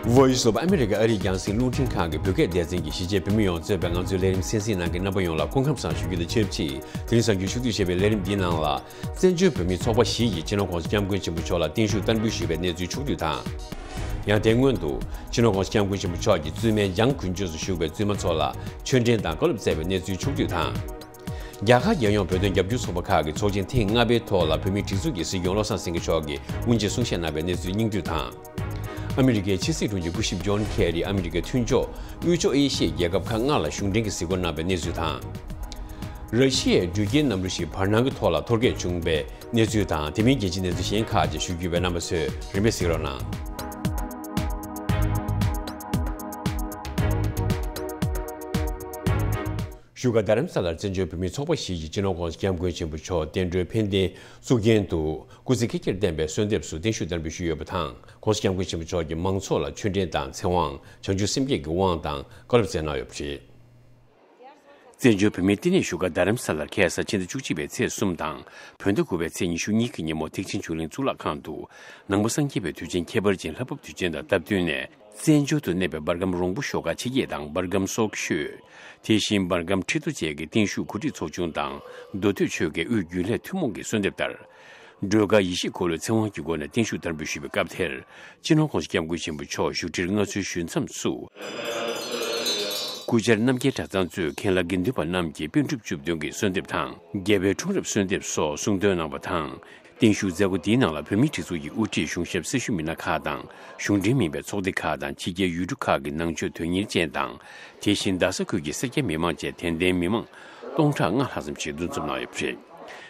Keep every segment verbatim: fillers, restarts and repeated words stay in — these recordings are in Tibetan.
Voice of America ཨ་རིའི་རྒྱང་སྲིང་རླུང་འཕྲིན་ཁང་གི་བོད་སྐད་སྡེ་ཚན་གྱིས་གཞིས་བྱེས་བོད་མི་ཡོངས་གཙོས་པའི་ང་ཚོའི་ལས་རིམ་གསན་གཟིགས་གནང་མཁན་རྣམ་པ་ཡོངས་ལ་སྐུ་ཁམས་བཟང་ཞུ་རྒྱུ་དང་ཆབས་ཅིག་དེ་རིང་གཟའ་མཇུག་ཞུགས་འདུག་ཞེས་པའི་ལས་རིམ་འདིའི་ནང་ལ། བཙན་བྱོལ་བོད་མིའི་ཚོགས་པ་བཞི་ཡིས་སྤྱི་ནོར་༸གོང་ས་༸སྐྱབས་མགོན་ཆེན་པོ་མཆོག་ལ་བརྟན་བཞུགས་བསྟར་འབུལ་ཞུས་པའི་གནས་ཚུལ་ཕྱོགས་བསྡུས་དང་། ཡང་དེའི་སྔོན་དུ་སྤྱི་ནོར་༸གོང་ས་༸སྐྱབས་མགོན་ཆེན་པོ་མཆོག་གིས་བཙུན་མའི་འཇང་དཀོན་མཆོག་སུ་བཞུགས་པའི་བཙུན་མ་ཚོ་ལ་ཆོས་འབྲེལ་དང་བཀའ་སློབ་སྩལ་བའི་གནས་ཚུལ་ཕྱོགས་བསྡུས་དང་། རྒྱ་གར་རྒྱལ་ཡོངས་བོད་དོན་རྒྱབ་སྐྱོར་ཚོགས་པ་ཁག་གིས་ཚོགས་ཆེན་ཐེངས་ལྔ་པའི་ཐོག་ལ་བོད་མིའི་སྒྲིག་འཛུགས་ཀྱི་སྲིད་སྐྱོང་བློ་བཟང་སེང་གེ་མཆོག་གིས་དབུ་འབྱེད་གསུང་བཤད་གནང་བའི་གནས་ཚུལ་སྙིང་བསྡུས་དང་། ཨ་མི་རི་ཀའི་ཕྱི་སྲིད་དྲུང་ཆེ་སྐུ་ཞབས་ཇོན་ཁེ་རི་ཨ་མི་རི་ཀའི་མཐུན་ཕྱོགས་དབུས་ཕྱོགས་ཨེ་ཤི་ཡའི་རྒྱལ་ཁབ་ཁག་ལྔ་ལ་གཞུང་འབྲེལ་གྱི་གཟིགས་སྐོར་གནང་བའི་གནས་ཚུལ་དང་། ར་ཤི་ཡའི་འགྲུལ་སྐྱེལ་གནམ་གྲུ་ཞིག་བར་སྣང་གི་ཐོག་ལ་ཐོར་བརྒལ་བྱུང་བའི་གནས་ཚུལ་དང་། དེ་མིན་རྒྱལ་སྤྱིའི་གནས་ཚུལ་གཞན་ཁག་ཅིག་ཞུ་རྒྱུ་ཡོད་པས། རྣམ་པ་ཚོས་རིམ་པས་གཟིགས་རོགས་གནང་། བཞུགས་སྒར་རྡ་རམ་ས་ལར་བཙན་བྱོལ་བོད་མིའི་ཚོགས་པ་བཞི་ཡིས་སྤྱི་ནོར་༸གོང་ས་༸སྐྱབས་མགོན་ཆེན་པོ་མཆོག་བསྟན་འགྲོའི་ཕན་བདེའི་གཙུག་རྒྱན་དུ་སྐུ་ཚེ་ཁ་ཁྱེར་བརྟན་པའི་གསོལ་འདེབས་སུ་བརྟན་བཞུགས་བསྟར་འབུལ་ཞུས་ཡོད་པ་དང་། ༸གོང་ས་༸སྐྱབས་མགོན་ཆེན་པོ་མཆོག་གིས་མང་ཚོགས་ལ་ཆོས་འབྲེལ་དང་ཚེ་དབང་། བྱང་ཆུབ་སེམས་བསྐྱེད་ཀྱི་དབང་དང་བཀའ་སློབ་སྩལ་གནང་ཡོད་པ་རེད། བཙན་བྱོལ་བོད་མིའི་བསྟི་གནས་བཞུགས་སྒར་རྡ་རམ་ས་ལར་ཁ་སང་ཕྱི་ཟླ་བཅུ་གཅིག་པའི་ཚེས་གསུམ་དང་། བོད་ཟླ་དགུ་པའི་ཚེས་ཉི་ཤུ་གཉིས་ཀྱི་ཉིན་མོ་ཐེག་ཆེན་ཆོས་གླིང་གཙུག་ལག་ཁང་དུ། ནང་པ་སངས་རྒྱས་པའི་དུས་ཆེན་ཁྱད་པར་ཅན་ལྷ་བབས་དུས་ཆེན་དང་སྟབས་བསྟུན་ནས། བཙན་བྱོལ་དུ་གནས་པའི་འབར་ཁམས་རོང་པོ་ཤོག་ཁག་ཕྱི་རྒྱལ་དང་། འབར་ཁམས་སོག་ཤོད། དེ་བཞིན་འབར་ཁམས་ཁྲི་རྡོ་བཅས་ཀྱི་བརྟན་བཞུགས་གོ་སྒྲིག་ཚོགས་ཆུང་དང་། མདོ་སྟོད་ཆོལ་ཁའི་དབུས་རྒྱུན་ལས་ཐུན་མོང་གི་གསོལ་འདེབས་ལྟར། སྒྲོལ་དཀར་ཡེ་ཤེས་འཁོར་ལོའི་ཚེ་དབང་གི་སྒོ་ནས་བརྟན་བཞུགས་བསྟར་འབུལ་ཞུས་པའི་སྐབས་དེར། སྤྱི་ནོར་༸གོང་ས་༸སྐྱབས་མགོན་ཆེན་པོ་མཆོག་བཞུགས་ཁྲིར་མངའ་གསོལ་ཞུས་མཚམས་སུ། སྐུ་བཅར་རྣམ་རྒྱལ་གྲྭ་ཚང་གཙོས་མཁན་བླ་དགེ་འདུན་པ་རྣམས་ཀྱིས་པཎ་གྲུབ་བཅུ་བདུན་གྱི་གསོལ་འདེབས་དང་། རྒྱལ་བའི་འཁྲུངས་རབས་གསོལ་འདེབས་སོགས་གསུང་འདོན་གནང་བ་དང་། བརྟན་བཞུགས་མཛད་སྒོ་འདིའི་ནང་ལ་བོད་མིའི་སྒྲིག་འཛུགས་ཀྱི་དབུ་ཁྲིད་གཞུང་ཞབས་སྲི་ཞུ་མི་སྣ་ཁག་དང་། གཞུང་འབྲེལ་མིན་པའི་ཚོགས་སྡེ་ཁག་དང་ཕྱི་རྒྱལ་ཡུལ་གྲུ་ཁག་གི་ནང་ཆོས་དོན་གཉེར་ཅན་དང་། དེ་བཞིན་རྡ་ས་ཁུལ་གྱི་སེར་སྐྱ་མི་མང་བཅས་དད་ལྡན་མི་མང་སྟོང་ཕྲག་ལྔ་ལྷག་ཙམ་ཞིག་འདུ་འཛོམས་གནང་ཡོད་པ་རེད།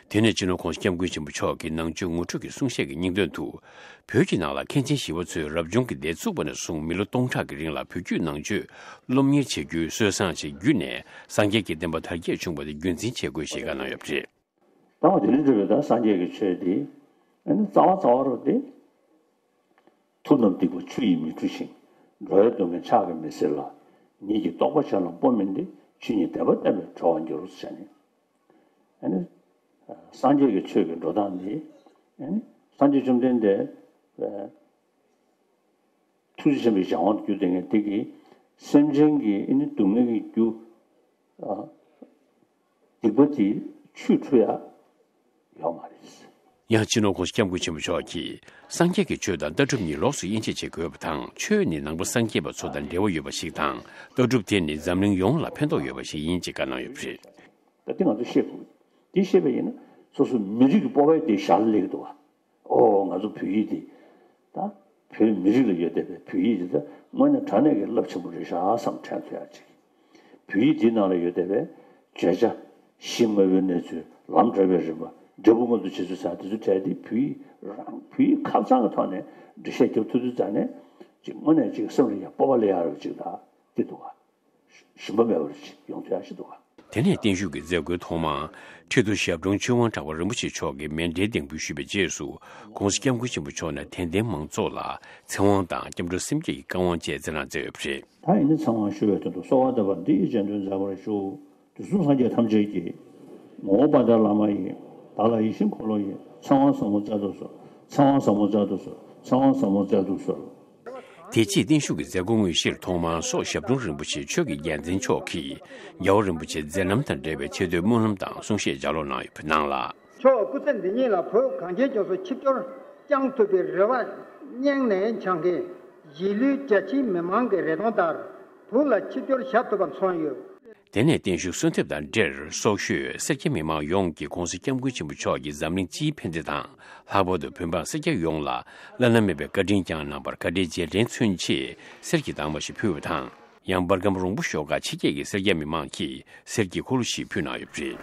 དེ་ནས་སྤྱི་ནོར་༸གོང་ས་༸སྐྱབས་མགོན་ཆེན་པོ་མཆོག་གིས་ནང་ཆོས་ངོ་སྤྲོད་ཀྱི་གསུང་བཤད་ཀྱི་སྙིང་དོན་དུ། བོད་ཀྱི་ནང་ལ་མཁན་ཆེན་ཞི་བ་འཚོས་རབ་བྱུང་གི་སྡེ་བཙུགས་པ་ནས་བཟུང་མི་ལོ་སྟོང་ཕྲག་གི་རིང་ལ་བོད་བརྒྱུད་ནང་ཆོས་སློབ་གཉེར་བྱེད་རྒྱུའི་སྲོལ་བཟང་ཞིག་བརྒྱུད་ནས་སངས་རྒྱས་ཀྱི་བསྟན་པ་དར་རྒྱས་བྱུང་བ་དེ་རྒྱུན་འཛིན་བྱེད་དགོས་ཞེས་བཀའ་གནང་ཡོད་པ་རེད། ད་འོ་དེ་ནས་འགྲོ་བའི་ད་སངས་རྒྱས་ཀྱི་ཆོས་འདི་ཨ་ནི་རྩ་བ་རྩ་བ་རུ་དེ། མཐུ་རྣམས་སྡིག་པ་ཆུ་ཡིས་མི་འཁྲུ་ཞིང་། འགྲོ་བའི་སྡུག་བསྔལ་ཕྱག་གིས་མི་སེལ་ལ། ཉིད་ཀྱི་རྟོགས་པ་གཞན་ལ་སྤོ་མིན་ཏེ། ཆོས་ཉིད་བདེན་པ་བསྟན་པས་གྲོལ་བར་འགྱུར་ཟེར་ནས། ཨ་ནི། སངས་རྒྱས་ཀྱི་ཆོས་ཀྱི་འགྲོ་སྟངས་འདི། ཨ་ནི། སངས་རྒྱས་བཅོམ་ལྡན་འདས། ཐུགས་རྗེ་ཆེན་པོའི་གཞན་དབང་དུ་གྱུར་ཏེ་ངས་འདི་གིས་སེམས་ཅན་གྱི་ཨ་ནི་སྡུག་བསྔལ་གྱི་རྒྱུ། སྡིག་པ་དེ་ཆུས་འཁྲུ་ཡ་ཡོད་མ་རེད། ཡང་སྤྱི་ནོར་༸གོང་ས་༸སྐྱབས་མགོན་ཆེན་པོ་མཆོག་གིས་སངས་རྒྱས་ཀྱི་ཆོས་དང་ལྟ་གྲུབ་གཉིས་ལོགས་སུ་དབྱེ་འབྱེད་བྱེད་དགོས་པ་དང་། ཆོས་ནི་ནང་པ་སངས་རྒྱས་པ་ཚོ་དང་འབྲེལ་བ་ཡོད་པ་ཞིག་དང་། ལྟ་གྲུབ་དེ་ནི་འཛམ་གླིང་ཡོངས་ལ་ཕན་ཐོགས་ཡོད་པ་ཞིག་ཡིན་ཅེས་བཀའ་གནང་ཡོད་པ་རེད། ད་དེ་ང་ཚོ་ཤེས་དགོས། དེ་ཤེས་པ་ཡིན་ན་སོ་སོ་མི་རིགས་ཀྱི་སྤོབས་པ་དེ་ཞར་ལ་སླེབས་ཀྱི་འདུག་བ། ཨོ་ང་ཚོ་བོད་ཡིག་འདི། ད་བོད་མི་རིགས་ལ་ཡོད་བསྡད་པའི་བོད་ཡིག་འདི་ད་དངོས་གནས་དྲང་གནས་ཀྱི་རླབས་ཆེན་པོ་རེད་ཤག་བསམ་དྲན་ཐུབ་ཡག་ཅིག་བོད་ཡིག་འདིའི་ནང་ལ་ཡོད་བསྡད་པའི་བརྗོད་བྱ། གཞི་དངོས་པོའི་གནས་ཚུལ། ལམ་བགྲོད་པའི་རིམ་པ། འབྲས་བུ་མངོན་དུ་བྱེད་ཚུལ་ཟེར་དེ་ཚོ་བྲལ་ཏེ་བོད་ཡིག་རང་བོད་ཡིག་ཁ་གཙང་གི་ཐོག་ནས་འགྲེལ་བཤད་རྒྱབ་ཐུབ་དུས་ཙང་ནས་ཅིག་དངོས་གནས་ཅིག་སེམས་ལ་ཡང་སྤོབས་པ་སླེབས་ཡག་རེ་ཅིག་ད་དེ་འདུག་ག་ཞུམ་པ་མེད་པར་ཅིག་ཡོང་ཐུབ་ཡག་ཞིག་འདུག་ག་དེ་ནས་བརྟན་བཞུགས་ཀྱི་མཛད་སྒོའི་ཐོག་མར་ཁྲི་ཐོག་ཞབས་དྲུང་ཆོས་དབང་གྲགས་པ་རིན་པོ་ཆེ་མཆོག་གིས་མཎྜལ་འདེགས་འབུལ་ཞུས་པའི་རྗེས་སུ། ༸གོང་ས་༸སྐྱབས་མགོན་ཆེན་པོ་མཆོག་ནས་དད་ལྡན་མང་ཚོགས་ལ་ཚེ་དབང་དང་སྐྱབས་འགྲོ་སེམས་བསྐྱེད་ཀྱི་བཀའ་དབང་བཅས་སྩལ་གནང་མཛད་ཡོད་པ་རེད། ད་ཡིན་ན་ཚེ་དབང་ཞུ་བའི་དོན་དུ་གསོལ་བ་འདེབས་པ་འདི་ཡིས་རྗེས་ཟློས་མཛད་པར་ཞུ། དུས་གསུམ་སངས་རྒྱས་ཐམས་ཅད་ཀྱི། ངོ་བོ་དཔལ་ལྡན་བླ་མ་ཡི། བདག་ལ་ཡིད་བཞིན་འཁོར་ལོ་ཡི། ཚེ་དབང་ཟབ་མོ་སྩལ་དུ་གསོལ། ཚེ་དབང་ཟབ་མོ་སྩལ་དུ་གསོལ། ཚེ་དབང་ཟབ་མོ་སྩལ་དུ་གསོལ། དེ་རྗེས་བརྟན་བཞུགས་ཀྱི་མཛད་སྒོ་དངོས་གཞིར་ཐོག་མར་སོག་ཞབས་དྲུང་རིན་པོ་ཆེ་ཆོས་ཀྱི་རྒྱལ་མཚན་མཆོག་གིས་རྒྱལ་བ་རིན་པོ་ཆེའི་མཛད་རྣམ་དང་འབྲེལ་བའི་ཆེ་བསྟོད་སྨོན་ལམ་དང་གསུང་བཤད་ལྗགས་ཀློག་གནང་ཡོད་པའི་ནང་ལ། མཆོག་སྐུ་ཚེ་འདི་ཉིད་ལ་བོད་གངས་ཅན་ལྗོངས་སུ་ཆིབས་བསྒྱུར་བསྐྱངས་ཐུབ་པའི་རེ་བ་སྙིང་ནས་འཆང་གིན། གཞིས་ལུས་རྒྱ་ཆེའི་མི་མང་གི་རེ་དོན་ལྟར་བོད་ལ་ཆིབས་བསྒྱུར་བཞག་ཐུབ་པ་མཚོན་ཡོད། དེ་ནས་བརྟན་བཞུགས་གསོལ་འདེབས་དང་འབྲེལ་སོག་ཤོད་སེར་སྐྱ་མི་མང་ཡོངས་ཀྱིས་༸གོང་ས་༸སྐྱབས་མགོན་ཆེན་པོ་མཆོག་གིས་འཛམ་གླིང་སྤྱིའི་ཕན་བདེ་དང་། ལྷག་པར་དུ་བོད་འབངས་སེར་སྐྱ་ཡོངས་ལ་བླ་ན་མེད་པའི་བཀའ་དྲིན་བསྐྱངས་གནང་བར་བཀའ་དྲིན་རྗེས་དྲན་མཚོན་ཆེད་གསེར་གྱི་དྭངས་མ་ཞིག་ཕུལ་བ་དང་། ཡང་འབར་ཁམས་རོང་པོ་ཤོག་ཁག་ཕྱི་རྒྱལ་གྱི་སེར་སྐྱ་མི་མང་གིས་གསེར་གྱི་འཁོར་ལོ་ཞིག་ཕུལ་གནང་ཡོད་པ་རེད།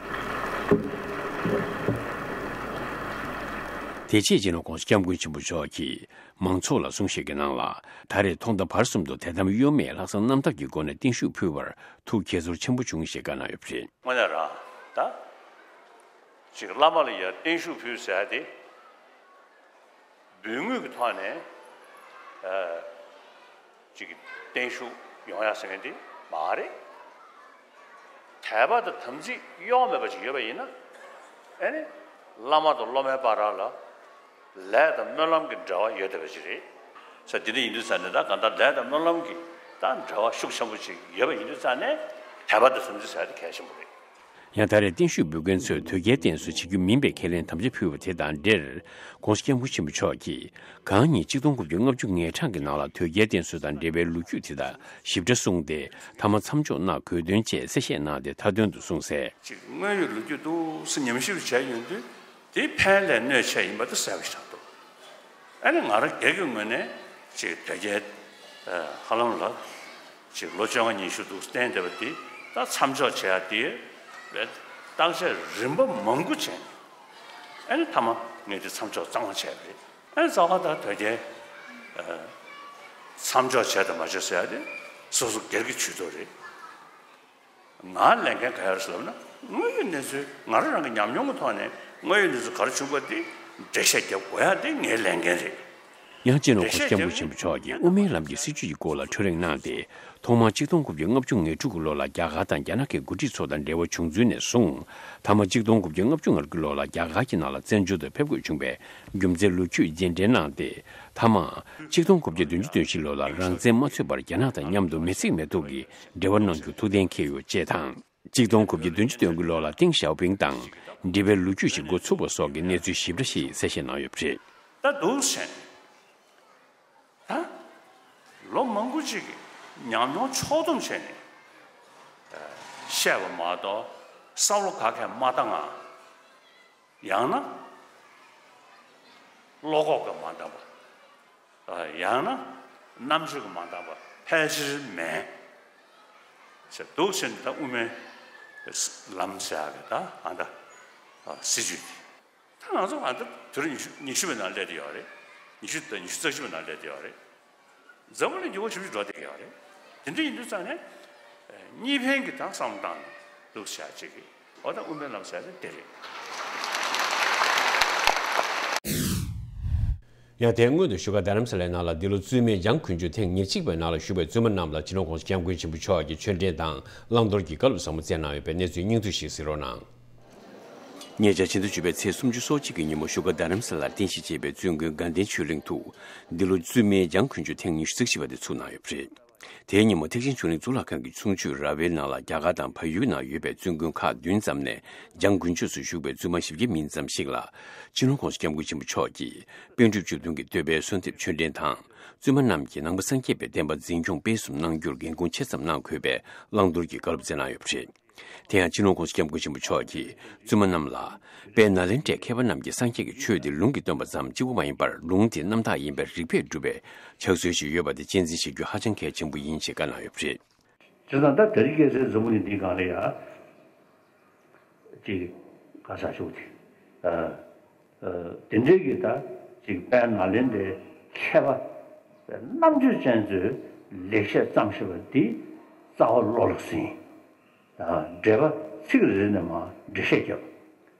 དེ་རྗེས་སྤྱི་ནོར་༸གོང་ས་༸སྐྱབས་མགོན་ཆེན་པོ་མཆོག་གིས་མང་ཚོགས་ལ་གསུང་བཤད་ཀྱི་ནང་ལ། ད་རེས་ཐོག་མཐའ་བར་གསུམ་དུ་དད་དམ་གཡོ་མེད་ལྷག་བསམ་རྣམ་དག་གི་སྒོ་ནས་བརྟན་བཞུགས་ཕུལ་བར་ཐུགས་དགྱེས་ཚོར་ཆེན་པོ་བྱུང་ཞེས་བཀའ་གནང་ཡོད་པ་རེད། དངོས་གནས་རང་ད་ཅིག་བླ་མ་ལ་ཡང་བརྟན་བཞུགས་ཕུལ་ཟེར་ཡ་དེ། འབུལ་དངུལ་གྱི་ཐོག་ནས་ཨ་ཅིག་བརྟན་བཞུགས་ཡོང་ཡ་ཟེར་མཁན་དེ་མ་རེད། དད་པ་དང་དམ་ཚིག་གཡོ་མེད་པ་ཅིག་ཡོད་པ་ཡིན་ན། ཨ་ནི་བླ་མ་དང་སློབ་མའི་བར་ལ་ལས་དང་སྨོན་ལམ་གྱི་འབྲེལ་བ་ཡོད་བསྡད་པ་ཅིག་རེད། ས་དེ་འདྲ་ཡིན་དུས་ཙང་ནས་ད་གང་ལྟར་ལས་དང་སྨོན་ལམ་གྱི་ད་འབྲེལ་བ་ཤུགས་ཆེན་པོ་ཅིག་ཡོད་པ་ཡིན་དུས་ཙང་ནས་དད་པ་དང་སེམས་འཛིན་ཟེར་ཡ་དེ་གལ་ཆེན་པོ་རེད། ཡང་ད་རེས་བརྟན་བཞུགས་འབུལ་མཁན་ཚོས་དོལ་རྒྱལ་བསྟེན་གསོལ་བྱེད་རྒྱུ་མིན་པའི་ཁས་ལེན་དམ་བཅའ་ཕུལ་བ་དེ་དང་འབྲེལ། ༸གོང་ས་༸སྐྱབས་མགོན་ཆེན་པོ་མཆོག་གིས་གང་ཉིད་ཆིག་སྟོང་དགུ་བརྒྱ་ལྔ་བཅུ་ང་གྲངས་ཀྱི་ནང་ལ་དོལ་རྒྱལ་བསྟེན་གསོལ་དང་འབྲེལ་བའི་ལོ་རྒྱུས་དེ་དག་ཞིབ་ཕྲ་གསུངས་ཏེ། མཐའ་མ་མཚམས་འཇོག་གནང་དགོས་དོན་བཅས་གསལ་བཤད་གནང་སྟེ་མཐའ་དོན་དུ་གསུངས་གསལ། ཅིག་དངོས་ཡོད་ལོ་རྒྱུས་འདུག་སེ་ཉམས་ཞིབ་བྱས་ཡོང་དུས་དེ་ཕན་ལས་གནོད་ཆེ་ཡིན་པ་དེ་གསལ་པོ་ཞིག་ཆགས་འདུག་ཨ་ནི་ང་རང་སྒེར་གྱི་ངོས་ནས་ཅིག་དོལ་རྒྱལ་ཧ་ལམ་ལ་ཅིག་ལོ་བཅོ་ལྔ་ཉི་ཤུ་འདུག་བསྟེན་བསྡད་པ་དེ་ད་མཚམས་འཇོག་བྱེད་ཡ་དེ་བས་བརྟག་དཔྱད་རིམ་པ་མང་པོ་བྱས་ནས་ཨ་ནི་མཐའ་མ་ངས་དེ་མཚམས་འཇོག་གཙང་མ་བྱས་པ་རེད། ཨ་ནི་རྩ་བ་ད་དོལ་རྒྱལ་མཚམས་འཇོག་བྱས་དང་མ་བྱས་ཟེར་ཡ་དེ་སོ་སོ་སྒེར་གྱི་ཇུས་གཏོགས་རེད། ང་ལས་འགན་ག་རེ་ཟེར་ལབ་ན། དངོས་ཡོད་གནས་ཚུལ་ང་རང་རང་གི་ཉམས་མྱོང་གི་ཐོག་ནས་དངོས་ཡོད་གནས་ཚུལ་ག་རེ་བྱུང་བ་དེ་འགྲེལ་བཤད་རྒྱབ་དགོས་ཡ་དེ་ངའི་ལས་འགན་རེད། ཡང་སྤྱི་ནོར་གོང་ས་སྐྱབས་མགོན་ཆེན་པོ་མཆོག་གིས་དབུ་མའི་ལམ་གྱི་སྲིད་བྱུས་ཀྱི་སྐོར་ལ་འཕྲོས་རེས་གནང་སྟེ། ཐོག་མར་ཆིག་སྟོང་དགུ་བརྒྱ་ལྔ་བཅུ་ང་དྲུག་གི་ལོ་ལ་རྒྱ་གར་དང་རྒྱ་ནག་གི་འགོ་ཁྲིད་ཚོ་དང་འབྲེལ་བ་བྱུང་ཚུལ་ནས་བཟུང་། མཐའ་མ་ཆིག་སྟོང་དགུ་བརྒྱ་ལྔ་བཅུ་ང་དགུ་གི་ལོ་ལ་རྒྱ་གར་གྱི་ནང་ལ་བཙན་བྱོལ་དུ་ཕེབས་དགོས་བྱུང་བའི་རྒྱུ་མཚན་ལོ་རྒྱུས་རྗེས་འགྲེལ་གནང་སྟེ། མཐའ་མ། ཆིག་སྟོང་དགུ་བརྒྱ་བདུན་ཅུ་དོན་བཞི་ལོ་ལ་རང་བཙན་མ་རྩོད་པར་རྒྱ་ནག་དང་མཉམ་དུ་མི་གཟིགས་མི་ཐུབ་ཀྱི་འབྲེལ་བ་གནང་རྒྱུ་ཐུགས་གཏན་འཁེལ་ཡོད་ཅེས་དང་། ཆིག་སྟོང་དགུ་བརྒྱ་བདུན་ཅུ་དོན་དགུ་ལོ་ལ་ཏེང་ཞའོ་ཕིང་དང་འབྲེལ་བའི་ལོ་རྒྱུས་ཤིག་འགོ་ཚུགས་པ་སོགས་ཀྱི་གནས་ཚུལ་ཞིབ་ཕྲ་ཞིག་གསལ་བཤད་གནང་ཡོད་པ་རེད། ད་འདུག་སེ་ད་ལོ་མང་པོ་ཅིག་གི་ཉམས་མྱོང་ཕྱོགས་བསྡོམས་བྱས་ནས་བཤད་པ་མ་གཏོགས་བསམ་བློ་ག་གས་མ་བཏང་ང་། ཡང་ན་བློ་ཁོག་གིས་མ་འདང་བ། ཡང་ན་རྣམ་དཔྱོད་ཀྱིས་མ་འདང་བ་ཕལ་ཆེར་མེད། ཟེར་འདུག་ཟེར་ནས་ད་དབུ་མའི་ལམ་ཟེར་ཡག་གི་ད་ཨ་ད་སྲིད་བྱུས་དེ། ད་ང་ཚོ་ཨ་ད་དུས་རབས་ཉི་ཤུ་ཉི་ཤུ་པའི་ནང་སླེབས་བསྡད་ཡོད་རེད། ཉི་ཤུ་དང་ཉི་ཤུ་རྩ་གཅིག་པའི་ནང་སླེབས་བསྡད་ཡོད་རེད། འཛམ་བུ་གླིང་འགྱུར་བ་ཞེ་པོ་ཅིག་འགྲོ་བསྡད་ཀྱི་ཡོད་རེད། དེ་འདྲ་ཡིན་དུས་ཙང་ནས་གཉིས་ཕན་གྱི་ད་བསམ་བློ་བཏང་ནས་འདུག་བྱ་ཅིག་གིས་འོ་ད་དབུ་མའི་ལམ་ཟེར་ཡག་དེ་རེད། ཡང་དེ་སྔོན་དུ་བཞུགས་སྒར་རྡ་རམ་ས་ལའི་ནང་ལ་འདི་ལོ་བཙུན་མའི་འཇང་དགུན་ཆོས་ཐེངས་ཉེར་གཅིག་པའི་ནང་ལ་བཞུགས་པའི་བཙུན་མ་རྣམས་ལ་སྤྱི་ནོར་༸གོང་ས་༸སྐྱབས་མགོན་ཆེན་པོ་མཆོག་གིས་ཆོས་འབྲེལ་དང་བླང་དོར་གྱི་བཀའ་སློབ་ཟབ་མོ་སྩལ་གནང་ཡོད་པའི་གནས་ཚུལ་སྙིང་བསྡུས་ཤིག་གཟིགས་རོགས་གནང་། ཉེ་ཆར་ཕྱི་ཟླ་བཅུ་པའི་ཚེས་སུམ་ཅུ་སོ་གཅིག་གི་ཉིན་མོ་བཞུགས་སྒར་རྡ་རམ་ས་ལར་རྟེན་གཞི་བྱས་པའི་བཙུན་དགོན་དགའ་ལྡན་ཆོས་གླིང་དུ་འདི་ལོ་བཙུན་མའི་འཇང་དགུན་ཆོས་ཐེངས་ཉི་ཤུ་རྩ་བཞི་པ་དེ་ཚུགས་གནང་ཡོད་པ་རེད། དེའི་ཉིན་མོ་ཐེག་ཆེན་ཆོས་གླིང་གཙུག་ལག་ཁང་གི་ཆུང་ཆུང་ར་བའི་ནང་ལ་རྒྱ་གར་དང་བལ་ཡུལ་ནང་ཡོད་པའི་བཙུན་དགོན་ཁག་བདུན་ཙམ་ནས་འཇང་དགུན་ཆོས་སུ་བཞུགས་པའི་བཙུན་མ་བཞི་བརྒྱ་མིན་ཙམ་ཞིག་ལ་སྤྱི་ནོར་༸གོང་ས་༸སྐྱབས་མགོན་ཆེན་པོ་མཆོག་གིས་པཎ་གྲུབ་བཅུ་བདུན་གྱི་བསྟོད་པའི་གསོལ་འདེབས་ཆོས་འབྲེལ་དང་། བཙུན་མ་རྣམས་ཀྱིས་ནང་པ་སངས་རྒྱས་པའི་བསྟན་པ་འཛིན་སྐྱོང་སྤེལ་གསུམ་གནང་རྒྱུར་འགན་ཁུར་ཆེ་ཙམ་གནང་དགོས་པའི་བླང་དོར་གྱི་བཀའ་སློབ་སྩལ་གནང་ཡོད་པ་རེད། དེ་ཡང་སྤྱི་ནོར་༸གོང་ས་༸སྐྱབས་མགོན་ཆེན་པོ་མཆོག་གིས་བཙུན་མ་རྣམས་ལ། དཔལ་ནཱ་ལེནྡྲའི་མཁས་པ་རྣམས་ཀྱིས་སངས་རྒྱས་ཀྱི་ཆོས་དེ་ལུང་གིས་སྟོན་པ་ཙམ་གཅིག་པུ་མ་ཡིན་པར་ལུང་དེ་རྣམ་དག་ཡིན་པའི་རིགས་པས་གྲུབ་པའི་ཕྱག་སྲོལ་ཞིག་ཡོད་པ་དེ་གཅེས་འཛིན་བྱེད་རྒྱུ་ཧ་ཅང་གལ་ཆེན་པོ་ཡིན་ཞེས་བཀའ་གནང་ཡོད་པ་རེད། བྱས་ཙང་ད་དེ་རིང་ཁ་སང་འཛམ་བུ་གླིང་འདིའི་སྒང་ལ་ཡ། ཅིག་ག་ས་ཞུགས་ཏེ། ཨ། ཨ། དེ་འདྲའི་གི་ད་ཅིག་དཔལ་ནཱ་ལེནྡྲའི་མཁས་པ་རྣམ་དཔྱོད་ཅན་ཚོའི་ལེགས་བཤད་བརྩམས་བཞག་པ་འདི་རྩ་བ་བློ་ལ་ཟིན། འགྲེལ་པ་ཚིག་རེ་རེ་ནས་མར་འགྲེལ་བཤད་བརྒྱབ།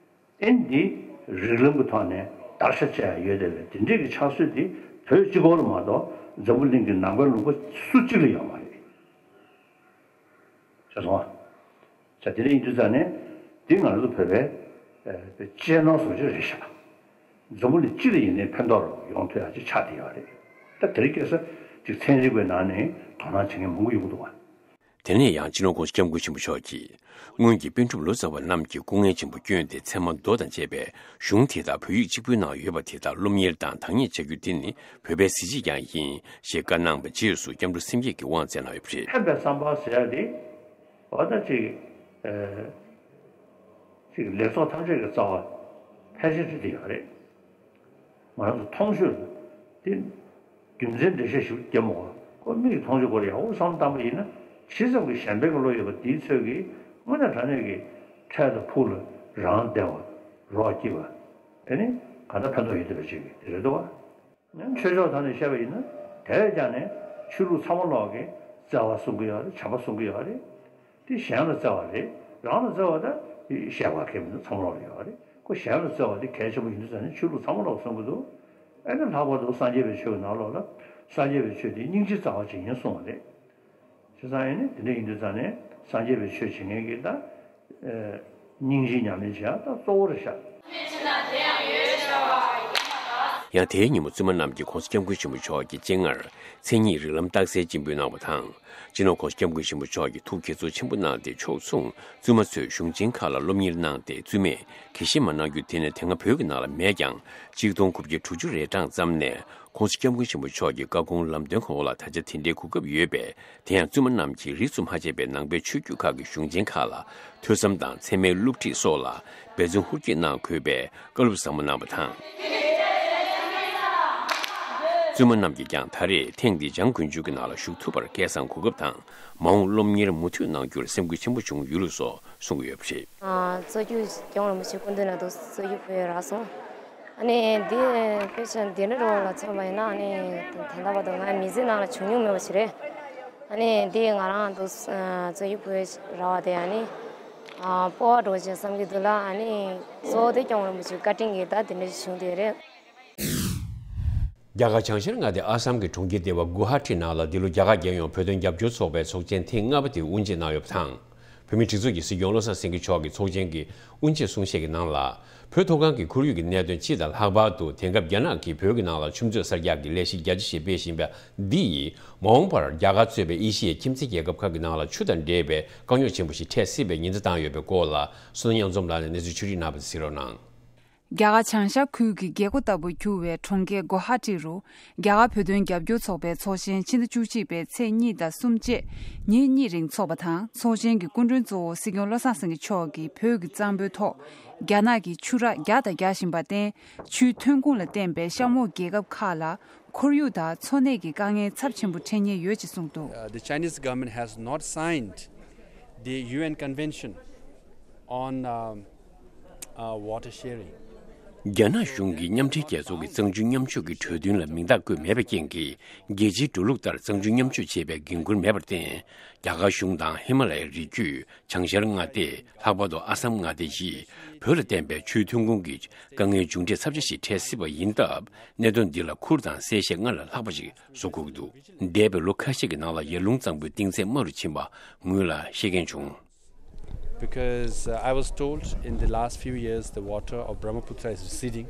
ཨེ་འདི་རིགས་ལམ་གྱི་ཐོག་ནས་བརྡར་ཤ་བཅད་ཡ་ཡོད་བསྡད་པའི་དེ་འདྲའི་གི་ཕྱག་སྲོལ་འདི་བོད་གཅིག་པོ་ལ་མ་གཏོགས་འཛམ་བུ་གླིང་གི་ནང་པའི་ལུང་པ་སུ་གཅིག་ལ་ཡོད་མ་རེད། ཤེས་སོང་ཨ། ཅག་དེ་འདྲ་ཡིན་དུས་ཙང་ནས་འདི་ང་ཚོ་བོད་པའི་ཨ་གཅེས་ནོར་བཟོ་རྒྱུ་རེད་ཤག་འཛམ་བུ་གླིང་སྤྱི་ལ་ཡིན་ནའི་ཕན་ཐོགས་ཡོང་ཐུབ་ཡ་ཅིག་ཆགས་བསྡད་ཡོད་རེད། ད་དེ་རིང་ཁ་སང་ཅིག་ཚན་རིག་པའི་ནང་ནས་དོ་སྣང་བྱེད་མཁན་མང་པོ་ཡོང་གི་འདུག་བ། དེ་ནས་ཡང་སྤྱི་ནོར་༸གོང་ས་༸སྐྱབས་མགོན་ཆེན་པོ་མཆོག་གིས། སྔོན་གྱི་པཎ་གྲུབ་ལོ་ཙཱ་བ་རྣམས་ཀྱིས་སྐུ་ངལ་ཆེན་པོ་བསྐྱོན་ཏེ་ཚད་མ་མདོ་དང་བཅས་པའི་གཞུང་དེ་དག་བོད་ཡིག་གཅིག་པུའི་ནང་ཡོད་པ་དེ་དག་སློབ་གཉེར་དང་བདག་གཉེར་བྱ་རྒྱུ་དེ་ནི་བོད་པའི་གཟི་བརྗིད་ཀྱང་ཡིན་ཞེས་བཀའ་གནང་བའི་རྗེས་སུ་སྐྱབས་འགྲོ་སེམས་བསྐྱེད་ཀྱི་དབང་སྩལ་གནང་ཡོད་པ་རེད། ཕན་པའི་བསམ་པ་ཟེར་ཡ་དེ་འོ་ད་ཅིག་ཨ་ཅིག་ལེགས་ཚོགས་ཐམས་ཅད་ཀྱི་རྩ་བ་ཕལ་ཆེར་དེ་དེ་ཡོད་རེད། ང་རང་ཚོ་མཐོང་ཆོས་ལ་དེ་རྒྱུ་མཚན་འགྲེལ་བཤད་ཞིབ་རྒྱབ་མ་དགོས། ཁོ་མིག་གིས་མཐོང་ཆོས་སྐོར་ཡག་པོ་བསམ་བློ་བཏང་པ་ཡིན་ན་ཇི་ཙམ་གྱི་གཞན་ཕན་གྱི་བློ་ཡོད་པ་དེའི་ཚོད་ཀྱིས་དངོས་གནས་དྲང་གནས་ཀྱི་འཕྲལ་དུ་ཕུགས་ལ་རང་བདེ་བ་རོགས་སྐྱིད་པ་དེ་ནི་གང་ལྟར་ཕན་ཐོགས་ཡོད་བསྡད་པ་ཅིག་དེ་རེད་འདུག་བ། ཆོས་ཕྱོགས་ཐོག་ནས་བཤད་པ་ཡིན་ན་དེ་བས་ཀྱང་ནས་ཆོས་ལུགས་ཚང་མ་ལོག་གིས་བརྩེ་བ་གསུང་གི་ཡོད་རེད། བྱམས་པ་གསུང་གི་ཡོད་རེད། དེ་གཞན་ལ་བརྩེ་བ་རེད། རང་ལ་བརྩེ་བ་ད་བཤད་པ་ཁེལ་མི་འདུག་ཚང་མ་ལོག་ལ་ཡོད་རེད། ཁོ་གཞན་ལ་བརྩེ་བ་དེ་གལ་ཆེན་པོ་ཡིན་དུས་ཙང་ནས་ཆོས་ལུགས་ཚང་མ་ལོག་གསུང་གི་འདུག་ཨེ་ནི་ལྷག་པར་དུ་སངས་རྒྱས་པའི་ཆོས་ཀྱི་ནང་ལོགས་ལ་སངས་རྒྱས་པའི་ཆོས་དེ་སྙིང་རྗེའི་རྩ་བ་ཅིག་ཡིན་གསུངས་པ་རེད། བྱས་ཙང་ཨེ་ནི་དེ་འདྲ་ཡིན་དུས་ཙང་ནས་སངས་རྒྱས་པའི་ཆོས་བྱེད་མཁན་གྱི་ད་ཨེ་སྙིང་རྗེ་ཉམས་ལེན་བྱེད་ཡ་ད་གཙོ་བོ་རེད་ཤག་ཡང་དེའི་ཉིན་མོ་བཙུན་མ་རྣམས་ཀྱིས་༸གོང་ས་༸སྐྱབས་མགོན་ཆེན་པོ་མཆོག་གི་སྤྱན་སྔར་མཚན་ཉིད་རིགས་ལམ་རྟགས་གསལ་སྤྱན་འབུལ་གནང་བ་དང་། སྤྱི་ནོར་༸གོང་ས་༸སྐྱབས་མགོན་ཆེན་པོ་མཆོག་གིས་ཐུགས་དགྱེས་ཚོར་ཆེན་པོ་གནང་སྟེ་ཕྱོགས་མཚུངས་བཙུན་མ་ཚོས་གཞུང་ཆེན་ཁག་ལ་སློབ་གཉེར་གནང་སྟེ། བཙུན་མས་གད་ཤེད་མ་གནང་རྒྱུ་དེ་ནི་དེ་སྔ་བོད་ཀྱི་ནང་ལ་མེད་ཀྱང་། ཆིག་སྟོང་དགུ་བརྒྱ་དྲུག་ཅུ་རེ་གྲངས་ཙམ་ནས་༸གོང་ས་༸སྐྱབས་མགོན་ཆེན་པོ་མཆོག་གི་བཀའ་དགོངས་ལམ་སྟོན་གྱི་འོག་ལ་ད་ཆ་དེ་འདྲའི་གོ་སྐབས་ཡོད་པས། དེ་ཡང་བཙུན་མ་རྣམས་ཀྱིས་རིས་སུ་མ་ཆད་པའི་ནང་པའི་ཆོས་བརྒྱུད་ཁག་གི་གཞུང་ཆེན་ཁག་ལ་ཐོས་བསམ་དང་ཚད་མའི་སློབ་ཁྲིད་སོགས་ལ་འབད་བརྩོན་ཧུར་བསྐྱེད་གནང་དགོས་པའི་བཀའ་སློབ་ཟབ་མོ་གནང་བ་དང་། བཙུན་མ་རྣམས་ཀྱིས་ཀྱང་ད་རེས་ཐེངས་འདིའི་འཇང་དགུན་ཆོས་ཀྱི་ནང་ལ་ཞུགས་ཐུབ་པར་སྐལ་བཟང་གོ་སྐབས་དང་། མ་འོངས་སློབ་གཉེར་མུ་མཐུད་གནང་རྒྱུར་སེམས་འགུལ་ཆེན་པོ་བྱུང་ཡོད་ལུགས་སོགས་གསུང་གི་ཡོད་པ་རེད། ཨ། རྩ་བརྒྱུད་སྐྱབས་མགོན་རིན་པོ་ཆེ་སྐུ་མདུན་ལ་འདུག་རྩ་བརྒྱུད་བོད་ཡིག་རག་སོང་། ཨ་ནི་འདི་དཔེ་ཆ་འདི་འདྲ་རོགས་ལ་མཚོན་པ་ཡིན་ན། ཨ་ནི་ད་ལྟ་བར་དུ་ང་མི་ཚེ་ནང་ལ་བྱུང་མྱོང་མེད་པ་ཞིག་རེད། ཨ་ནི་འདི་ང་རང་འདུག་རྩ་བརྒྱུད་བོད་ཡིག་རག་པ་དེ། ཨ་ནི་ཨ་སྤོབས་པ་འདྲ་བོ་ཅིག་བསམ་གྱི་འདུག་ལ། ཨ་ནི་གཙོ་བོ་དེ་སྐྱབས་མགོན་རིན་པོ་ཆེའི་བཀའ་དྲིན་གྱིས་ད་དེ་འདྲ་ཞིག་བྱུང་བསྡད་རེད། རྒྱ་གར་བྱང་ཤར་མངའ་སྡེ་ཨ་སམ་གྱི་གྲོང་ཁྱེར་སྡེ་བ་གུ་ཧ་ཊི་ནང་ལ་འདི་ལོ་རྒྱ་གར་རྒྱལ་ཡོངས་བོད་དོན་རྒྱབ་སྐྱོར་ཚོགས་པའི་ཚོགས་ཆེན་ཐེངས་ལྔ་པ་དེ་དབུ་འབྱེད་གནང་ཡོད་པ་དང་། བོད་མིའི་སྒྲིག་འཛུགས་ཀྱི་སྲིད་སྐྱོང་བློ་བཟང་སེང་གེ་མཆོག་གིས་ཚོགས་ཆེན་གྱི་དབུ་འབྱེད་གསུང་བཤད་ཀྱི་ནང་ལ། བོད་མཐོ་སྒང་གི་ཁོར་ཡུག་གི་གནད་དོན་སྤྱི་དང་ལྷག་པར་དུ་དེང་སྐབས་རྒྱ་ནག་གིས་བོད་ཀྱི་ནང་ལ་ཆུ་མཛོད་གསར་རྒྱག་གི་ལས་གཞི་རྒྱ་ཆེ་ཞིག་སྤེལ་བཞིན་པ་འདི་ཡིས་མ་འོངས་པར་རྒྱ་གར་གཙོས་པའི་ཨེ་ཤི་ཡའི་ཁྱིམ་མཚེས་རྒྱལ་ཁབ་ཁག་གི་ནང་ལ་ཆུ་དང་འབྲེལ་བའི་དཀའ་རྙོག་ཆེན་པོ་ཞིག་འཕྲད་སྲིད་པའི་ཉེན་བརྡ་བཏང་ཡོད་པའི་སྐོར་ལ། བསོད་ནམས་དབྱངས་འཛོམས་ལགས་ནས་གནས་ཚུལ་ཕྱོགས་སྒྲིག་གནང་བ་དེ་གཟིགས་རོགས་གནང་། རྒྱ་གར་བྱང་ཤར་ཁུལ་གྱི་རྒྱལ་སྒོ་ལྟ་བུར་གྱུར་བའི་གྲོང་ཁྱེར་གོ་ཧ་ཊི་རུ། རྒྱ་གར་བོད་དོན་རྒྱབ་སྐྱོར་ཚོགས་པའི་ཚོགས་ཆེན་ཕྱི་ཟླ་བཅུ་གཅིག་པའི་ཚེས་གཉིས་དང་གསུམ་བཅས་ཉིན་གཉིས་རིང་འཚོགས་པ་དང་། ཚོགས་ཆེན་གྱི་སྐུ་མགྲོན་གཙོ་བོ་སྲིད་སྐྱོང་བློ་བཟང་སེང་གེ་མཆོག་གིས་བོད་ཀྱི་གཙང་པོའི་ཐོག་རྒྱ་ནག་གིས་ཆུ་རགས་རྒྱག་དང་རྒྱག་བཞིན་པར་བརྟེན། ཆུའི་ཐོན་ཁུངས་ལ་བརྟེན་པའི་གཤམ་འོག་རྒྱལ་ཁབ་ཁག་ལ་ཁོར་ཡུག་དང་འཚོ་གནས་ཀྱི་དཀའ་ངལ་ཚབས་ཆེན་པོ་འཕྲད་ཉེན་ཡོད་ཅེས་གསུངས་འདུག། Uh, the Chinese government has not signed the U N Convention on, um, uh, water sharing. རྒྱ་ནག་གཞུང་གིས་མཉམ་འབྲེལ་རྒྱལ་ཚོགས་ཀྱི་གཙང་ཆུ་མཉམ་སྤྱོད་ཀྱི་གྲོས་མཐུན་ལ་མིང་རྟགས་བཀོད་མེད་པའི་རྐྱེན་གྱིས། རྒྱལ་སྤྱིའི་འགྲོ་ལུགས་ལྟར་གཙང་ཆུ་མཉམ་སྤྱོད་བྱེད་པའི་འགན་འཁུར་མེད་པར་བརྟེན། རྒྱ་གར་གཞུང་དང་ཧི་མ་ལ་ཡའི་རི་རྒྱུད། བྱང་ཤར་མངའ་སྡེ། ལྷག་པར་དུ་ཨ་སམ་མངའ་སྡེ་བཞིས་བོད་ལ་བརྟེན་པའི་ཆུའི་ཐོན་ཁུངས་ཀྱི་དཀའ་ངལ་མཇུག་འབྲས་ཚབས་ཆེ་ཞིག་འཕྲད་སྲིད་པ་ཡིན་སྟབས། གནད་དོན་འདི་ལ་ཁུར་དང་གསལ་བཤད་སྔར་ལས་ལྷག་པ་ཞིག་བཟོ་དགོས་ཀྱི་འདུག། འདས་པའི་ལོ་ཁ་ཤས་ཀྱི་ནང་ལ་ཡར་ཀླུང་གཙང་པོའི་གཏིང་ཚད་དམའ་རུ་ཕྱིན་པ་ངོས་ལ་ཤེས་མཁན་བྱུང་། Because, uh, I was told in the last few years the water of Brahmaputra is receding.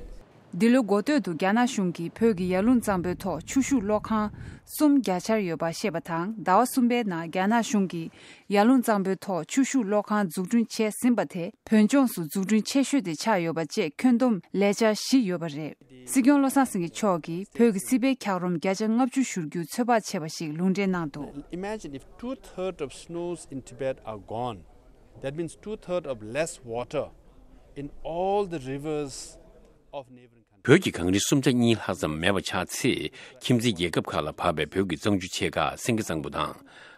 འདི་ལོའི་འགོ་སྟོད་དུ་རྒྱ་ནག་གཞུང་གིས་བོད་ཀྱི་ཡར་ཀླུང་གཙང་པོའི་ཐོག་ཆུ་ཤུགས་གློག་ཁང་གསུམ་རྒྱག་འཆར་ཡོད་པ་ཤེས་པ་དང་། ཟླ་བ་གསུམ་པའི་ནང་རྒྱ་ནག་གཞུང་གིས་ཡར་ཀླུང་གཙང་པོའི་ཐོག་ཆུ་ཤུགས་གློག་ཁང་འཛུགས་སྐྲུན་བྱས་ཟིན་པ་དེ་བོད་ལྗོངས་སུ་འཛུགས་སྐྲུན་ཆེ་ཤོས་དེ་ཆགས་ཡོད་པ་བཅས་ཁྱོན་བསྡོམས་ལས་འཆར་བཞི་ཡོད་པ་རེད། སྲིད་སྐྱོང་བློ་བཟང་སེང་གེ་མཆོག་གིས་བོད་ཀྱི་སྲིད་པའི་འཁྱགས་རོམ་བརྒྱ་ཆ་ལྔ་བཅུ་བཞུར་རྒྱུ་ཚོད་དཔག་བྱས་པ་ཞིག་ལུང་འདྲེན་གནང་འདུག། Imagine if two-thirds of snows in Tibet are gone. That means two-thirds of less water in all the rivers of neighboring countries. བོད་ཀྱི་གངས་རི་སུམ་ཆ་གཉིས་ལྷག་ཙམ་མེད་པ་ཆགས་ཚེ། ཁྱིམ་མཚེས་རྒྱལ་ཁབ་ཁག་ལ་བབས་པའི་བོད་ཀྱི་གཙང་ཆུ་ཆེ་ཁག་སེང་གེ་གཙང་པོ་དང་།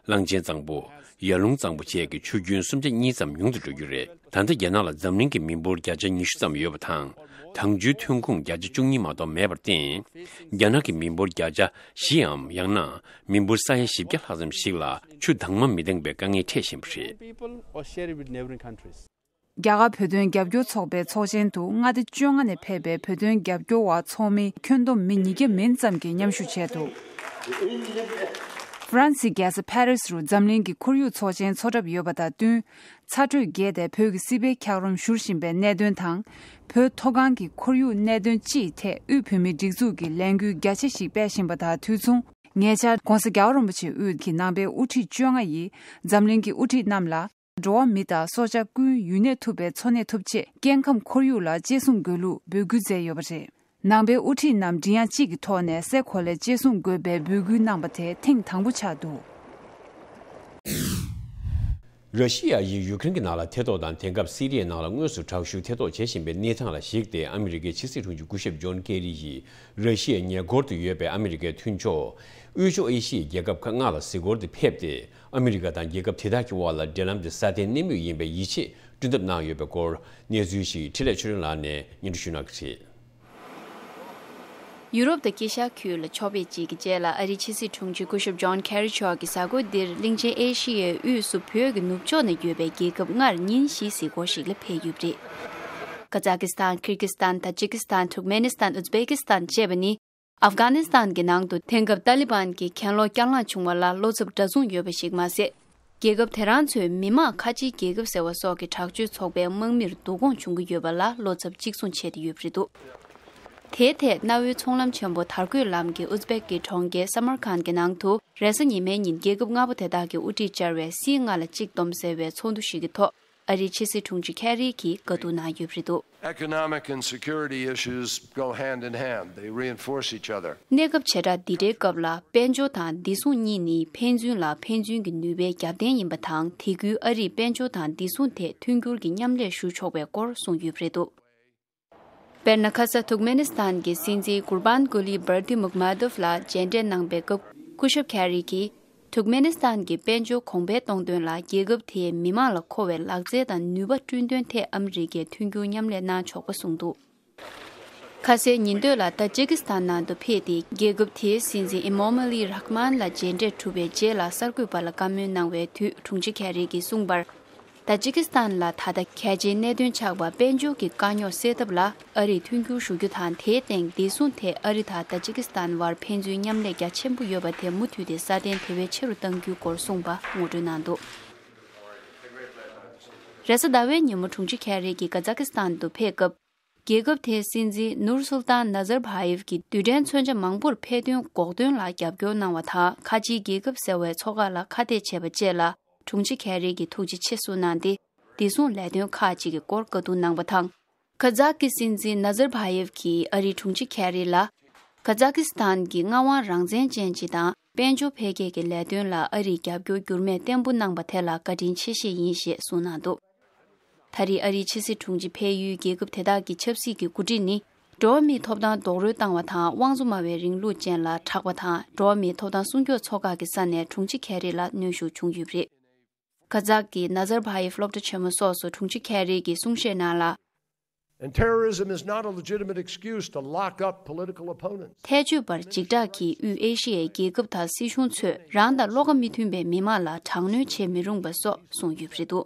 གླང་ཆེན་གཙང་པོ། ཡར་ཀླུང་གཙང་པོ་བཅས་ཀྱི་ཆུ་རྒྱུན་སུམ་ཆ་གཉིས་ཙམ་ཉུང་དུ་འགྲོ་རྒྱུ་རེད། ད་ལྟ་རྒྱ་ནག་ལ་འཛམ་གླིང་གི་མི་འབོར་བརྒྱ་ཆ་ཉི་ཤུ་ཙམ་ཡོད་པ་དང་། དྭངས་ཆུའི་ཐོན་ཁུངས་བརྒྱ་ཆ་བཅུ་གཉིས་མ་གཏོགས་མེད་པར་བརྟེན། རྒྱ་ནག་གི་མི་འབོར་བརྒྱ་ཆ་བཞིའམ་ཡང་ན་མི་འབོར་ས་ཡ་བཞི་བརྒྱ་ལྷག་ཙམ་ཞིག་ལ་ཆུ་དྭངས་མ་མི་འདང་པའི་དཀའ་ངལ་འཕྲད་བཞིན་པ་རེད། People or share it with neighboring countries. རྒྱ་གར་བོད་དོན་རྒྱབ་སྐྱོར་ཚོགས་པའི་ཚོགས་ཆེན་དུ་མངའ་སྡེ་བཅོ་ལྔ་ནས་ཕེབས་པའི་བོད་དོན་རྒྱབ་སྐྱོར་བ་ཚོགས་མི་ཁྱོན་བསྡོམས་མི་ཉིས་བརྒྱ་མིན་ཙམ་གྱིས་མཉམ་ཞུགས་བྱས་འདུག། ཧྥ་རན་སིའི་རྒྱལ་ས་ཕ་རི་སི་རུ་འཛམ་གླིང་གི་ཁོར་ཡུག་ཚོགས་ཆེན་འཚོགས་གྲབས་ཡོད་པ་དང་བསྟུན། ཚ་དྲོད་རྒྱས་ཏེ་བོད་ཀྱི་སྲིད་པའི་འཁྱགས་རོམ་བཞུར་བཞིན་པའི་གནད་དོན་དང་། བོད་མཐོ་སྒང་གི་ཁོར་ཡུག་གནད་དོན་སྤྱིའི་ཐད་དབུས་བོད་མིའི་སྒྲིག་འཛུགས་ཀྱིས་ལས་འགུལ་རྒྱ་ཆེ་ཞིག་སྤེལ་བཞིན་པ་དང་དུས་མཚུངས། ཉེ་ཆར་༸གོང་ས་༸རྒྱལ་བ་རིན་པོ་ཆེ་དབུས་ཀྱི་ནང་པའི་དབུ་ཁྲིད་བཅོ་ལྔ་ཡིས་འཛམ་གླིང་གི་དབུ་ཁྲིད་རྣམས་ལ། འགྲོ་བ་མི་དང་སྲོག་ཆགས་ཀུན་ཡུན་གནས་ཐུབ་པའི་འཚོ་གནས་ཐུབ་ཆེད་སྐྱེ་ཁམས་ཁོར་ཡུག་ལ་གཅེས་སྲུང་དགོས་ལུགས་འབོད་སྐུལ་མཛད་ཡོད་པ་རེད། ནང་པའི་དབུ་ཁྲིད་རྣམས་མགྲིན་དབྱངས་གཅིག་གི་ཐོག་ནས་སེ་གོལ་ལས་གཅེས་སྲུང་དགོས་པའི་འབོད་སྐུལ་གནང་པ་དེ་ཐེངས་དང་པོ་ཆགས་འདུག། ར་ཤི་ཡ་ཡིས་ཡུ་ཀེ་རེན་གྱི་ནང་ལ་ཐེ་གཏོགས་དང་། དེང་སྐབས་སི་རི་ཡའི་ནང་ལ་དངོས་སུ་དྲག་ཤུགས་ཐེ་གཏོགས་བྱེད་བཞིན་པའི་གནས་སྟངས་ལ་གཞིགས་ཏེ། ཨ་མི་རི་ཀའི་ཕྱི་སྲིད་དྲུང་ཆེ་སྐུ་ཞབས་ཇོན་ཀེ་རི་ཡིས་ར་ཤི་ཡའི་ཉེ་འཁོར་དུ་ཡོད་པའི་ཨ་མི་རི་ཀའི་མཐུན་ཕྱོགས་དབུས་ཕྱོགས་ཨེ་ཤི་ཡའི་རྒྱལ་ཁབ་ཁག་ལྔ་ལ་གཟིགས་སྐོར་དུ་ཕེབས་ཏེ། ཨ་མི་རི་ཀ་དང་རྒྱལ་ཁབ་དེ་དག་གི་དབར་ལ་འབྲེལ་ལམ་དེ་སྲ་བརྟན་གནས་མུས་ཡིན་པའི་ཡིད་ཆེས་བསྐྲུན་ཐབས་གནང་ཡོད་པའི་སྐོར། གནས་ཚུལ་ཞིག་འཕྲིན་ལས་ཆོས་སྒྲོན་ལགས་ནས་སྙན་སྒྲོན་ཞུ་གནང་གི་རེད། ཡུ་རོབ་དང་དཀྱིལ་ཤར་ཁུལ་ལ་ཕྱོགས་ཕེབས་གཅིག་གི་རྗེས་ལ། ཨ་རིའི་ཕྱི་སྲིད་དྲུང་ཆེ་སྐུ་ཞབས་ཇོན་ཁེ་རི་མཆོག་གིས་གཟའ་འཁོར་འདིར་གླིང་ཆེན་ཨེ་ཤི་ཡའི་དབུས་སུ་བོད་ཀྱི་ནུབ་ཕྱོགས་ནས་ཡོད་པའི་རྒྱལ་ཁབ་ལྔར་ཉིན་བཞིའི་གཟིགས་སྐོར་ཞིག་ལ་ཕེབས་ཡོད་པ་རེད། ཀ་ཛ་ཀི་སི་ཐན། ཀིར་གི་སི་ཐན། ཏ་ཇི་ཀི་སི་ཐན། ཐུར་ཀ་མེ་ནི་སི་ཐན། ཨུཛ་བེ་ཀི་སི་ཐན་བཅས་པ་ནི། ཨབ་གྷ་ནི་སི་ཐན་གྱི་ནང་དུ་དེང་སྐབས་ཏཱ་ལི་བན་གྱི་གྱེན་ལོག་བསྐྱར་ལངས་བྱུང་བ་ལ་བློ་འཚབ་འདྲ་མཚུངས་ཡོད་པ་ཞིག་མ་ཟད། རྒྱལ་ཁབ་དེ་རང་ཚོའི་མི་དམངས་ཁ་ཆེའི་རྒྱལ་ཁབ་ཟེར་བ་སོགས་ཀྱི་དྲག་སྤྱོད་ཚོགས་པའི་དམག་མིར་བསྡུ་སྐོང་བྱུང་གི་ཡོད་པ་ལ་བློ་འཚབ་གཅིག་མཚུངས་བྱས་ཏེ་ཡོད་པ་རེད་འདུག། དེའི་ཐད་གནའ་བོའི་ཚོང་ལམ་ཆེན་པོ་དར་གོས་ལམ་གྱི་ཨུ་ཛི་བེག་གི་གྲོང་ཁྱེར་སམ་མར་ཁཱན་གྱི་ནང་དུ་རེས་གཟའ་ཉི་མའི་ཉིན་རྒྱལ་ཁབ་ལྔ་པོ་དེ་དག་གི་དབུ་ཁྲིད་བཅར་བའི་སི་ལྔ་ལ་གཅིག་བསྡོམས་ཟེར་བའི་ཚོགས་འདུ་ཞིག་གི་ཐོག་ཨ་རིའི་ཕྱི་སྲིད་དྲུང་ཆེ་ཁེ་རི་གིས་བཀའ་བསྡུར་གནང་ཡོད་པ་རེད་འདུག། Economic and security issues go hand in hand. They reinforce each other. གནས་སྐབས་བྱེ་བྲག་འདི་འདྲའི་སྐབས་ལ་དཔལ་འབྱོར་དང་བདེ་སྲུང་གཉིས་ནི་ཕན་ཚུན་ལ་ཕན་ཚུན་གྱི་ནུས་པའི་རྒྱབ་རྟེན་ཡིན་པ་དང་། དེ་ཁུལ་ཨ་རིས་དཔལ་འབྱོར་དང་བདེ་སྲུང་ཐད་མཐུན་འགྱུར་གྱི་མཉམ་ལས་ཞུ་ཆོག་པའི་སྐོར་གསུངས་ཡོད་པ་རེད་འདུག། དཔེར་ན། ཁ་ས་ཐུར་ཀ་མེ་ནི་སི་ཐན་གྱི་སྲིད་འཛིན་ཀུར་བཱན་ཀུ་ལི་བར་ཏི་མུག་མ་དོབ་ལ་མཇལ་འཕྲད་གནང་པའི་སྐབས་སྐུ་ཞབས་ཁེ་རི་གིས། ཐུར་ཀ་མེ་ནི་སི་ཐན་གྱི་དཔལ་འབྱོར་གོང་འཕེལ་གཏོང་དོན་ལ་རྒྱལ་ཁབ་དེའི་མི་དམངས་ལ་མཁོ་བའི་ལག་རྩལ་དང་ནུས་པ་བསྐྲུན་དོན་ཐད་ཨ་མི་རི་ཀས་མཐུན་འགྱུར་མཉམ་ལས་གནང་ཆོག་པ་གསུངས་འདུག། ཁ་སའི་ཉིན་སྟོད་ལ་ཏཱ་ཇི་ཀི་སི་ཐན་ནང་དུ་ཕེབས་ཏེ། རྒྱལ་ཁབ་དེའི་སྲིད་འཛིན་ཨི་མོ་མ་ལི་རཱ་ཁི་མན་ལ་མཇལ་འཕྲད་གྲུབ་པའི་རྗེས་ལ་གསར་འགོད་པ་ལ་བཀའ་མོལ་གནང་བའི་དུས། དྲུང་ཆེ་ཁེ་རི་གིས་གསུངས་པར། ཏཱ་ཇི་ཀི་སི་ཐན་ལ་ད་ལྟ་གལ་ཆེའི་གནད་དོན་ཆགས་པ་དཔལ་འབྱོར་གྱི་དཀའ་རྙོག་སེལ་ཐབས་ལ་ཨ་རིས་མཐུན་འགྱུར་ཞུ་རྒྱུ་དང་། དེའི་སྟེང་བདེ་སྲུང་ཐད་ཨ་རི་དང་ཏཱ་ཇི་ཀི་སི་ཐན་བར་ཕན་ཚུན་མཉམ་ལས་རྒྱ་ཆེན་པོ་ཡོད་པ་དེ་མུ་མཐུད་དེ་སྲ་བརྟན་དེ་བས་ཆེ་རུ་གཏང་རྒྱུའི་སྐོར་གསུངས་པ་ངོ་སྤྲོད་གནང་འདུག། རེས་གཟའ་ཟླ་བའི་ཉིན་མོ་དྲུང་ཆེ་ཁེ་རི་གིས་ཀ་ཛ་ཀི་སི་ཐན་དུ་ཕེབས་སྐབས། རྒྱལ་ཁབ་དེའི་སྲིད་འཛིན་ནུར་སུལ་ཏཱན་ནཱ་ཛར་བྷ་ཡེབ་ཀྱིས་རྡུལ་ཕྲན་མཚོན་ཆ་མང་པོར་ཕེ་སྟོན་འགོག་དོན་ལ་རྒྱབ་སྐྱོར་གནང་བ་དང་། ཁ་ཆེའི་རྒྱལ་ཁབ་ཟེར་བའི་ཚོགས་ཁག་ལ་ཁ་གཏད་བྱས་པ་བཅས་ལ་དྲུང་ཆེ་ཁེ་རི་གིས་ཐུགས་རྗེ་ཆེ་གསུངས་གནང་སྟེ། བདེ་སྲུང་ལས་དོན་ཁག་ཅིག་གི་སྐོར་བཀའ་བསྡུར་གནང་བ་དང་། ཁ་ཛག་གི་སྲིད་འཛིན་ནཱ་ཛར་བྷ་ཡེབ་ཀྱིས་ཨ་རིའི་དྲུང་ཆེ་ཁེ་རི་ལ། ཁ་ཛག་སི་ཐན་གྱི་མངའ་དབང་རང་བཙན་ཅན་ཅིག་དང་། དཔལ་འབྱོར་འཕེལ་རྒྱས་ཀྱི་ལས་དོན་ལ་ཨ་རིས་རྒྱབ་སྐྱོར་འགྱུར་མེད་བརྟན་པོ་གནང་པ་དེ་ལ་བཀའ་དྲིན་ཆེ་བཞེས་ཡིན་ཞེས་གསུངས་གནང་འདུག། ད་རེས་ཨ་རིའི་ཕྱི་སྲིད་དྲུང་ཆེ་ཕེབས་ཡུལ་རྒྱལ་ཁབ་དེ་དག་གི་ཆབ་སྲིད་ཀྱི་འགོ་ཁྲིད་ནི། འགྲོ་བ་མིའི་ཐོབ་ཐང་རྡོག་རོལ་བཏང་བ་དང་། དབང་བཙོང་སྨྲ་བའི་རིང་ལུགས་ཅན་ལ་གྲགས་པ་དང་། འགྲོ་བ་མིའི་ཐོབ་ཐང་སྲུང་སྐྱོབ་ཚོགས་ཁག་གི་ས་ནས་དྲུང་ཆེ་ཁེ་རི་ལ་གནོན་ཤུགས་བྱུང་ཡོད་པ་རེད། ཁ་ཛག་གི་ནཱ་ཛར་བྷ་ཡེབ་སློབ་གྲྭ་ཆེན་མོ་སོགས་སུ་དྲུང་ཆེ་ཁེ་རི་གིས་གསུང་བཤད་གནང་ལ། And terrorism is not a legitimate excuse to lock up political opponents. ཐལ་ཆོད་པར་འཇིགས་སྐྲག་གིས་དབུས་ཨེ་ཤི་ཡའི་རྒྱལ་ཁབ་དང་སྲིད་གཞུང་ཚོས་རང་དང་བློ་ཁ་མི་མཐུན་པའི་མི་དམངས་ལ་དྲག་གནོན་བྱེད་མི་རུང་བ་སོགས་གསུངས་ཡོད་པ་རེད་འདུག།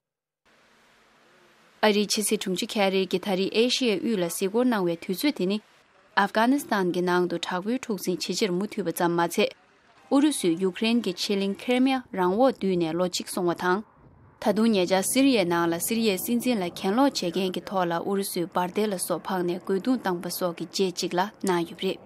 ཨ་རིའི་ཕྱི་སྲིད་དྲུང་ཆེ་ཁེ་རི་གིས་ད་རེས་ཨེ་ཤི་ཡའི་དབུས་ལ་གཟིགས་སྐོར་གནང་བའི་དུས་ཚོད་དེ་ནི། ཨབ་གྷ་ནི་སི་ཐན་གྱི་ནང་དུ་དྲག་པོའི་འཁྲུག་འཛིང་ཇེ་ཆེར་མུ་མཐུད་པ་ཙམ་མ་ཚད། ཨུ་རུ་སུས་ཡུཀ་རེན་གྱི་ཆེ་གླིང་ཁེར་མི་ཡ་རང་འོག་བསྡུས་ནས་ལོ་གཅིག་སོང་བ་དང་། ད་དུང་ཉེ་ཆར་སི་རི་ཡའི་ནང་ལ་སི་རི་ཡའི་སྲིད་འཛིན་ལ་གྱེན་ལོག་བྱེད་མཁན་གྱི་ཐོག་ལ་ཨུ་རུ་སུས་འབར་མདེལ་ལ་སོགས་འཕངས་ནས་རྒོལ་རྡུང་བཏང་པ་སོགས་ཀྱི་རྗེས་གཅིག་ལ་གནང་ཡོད་པ་རེད།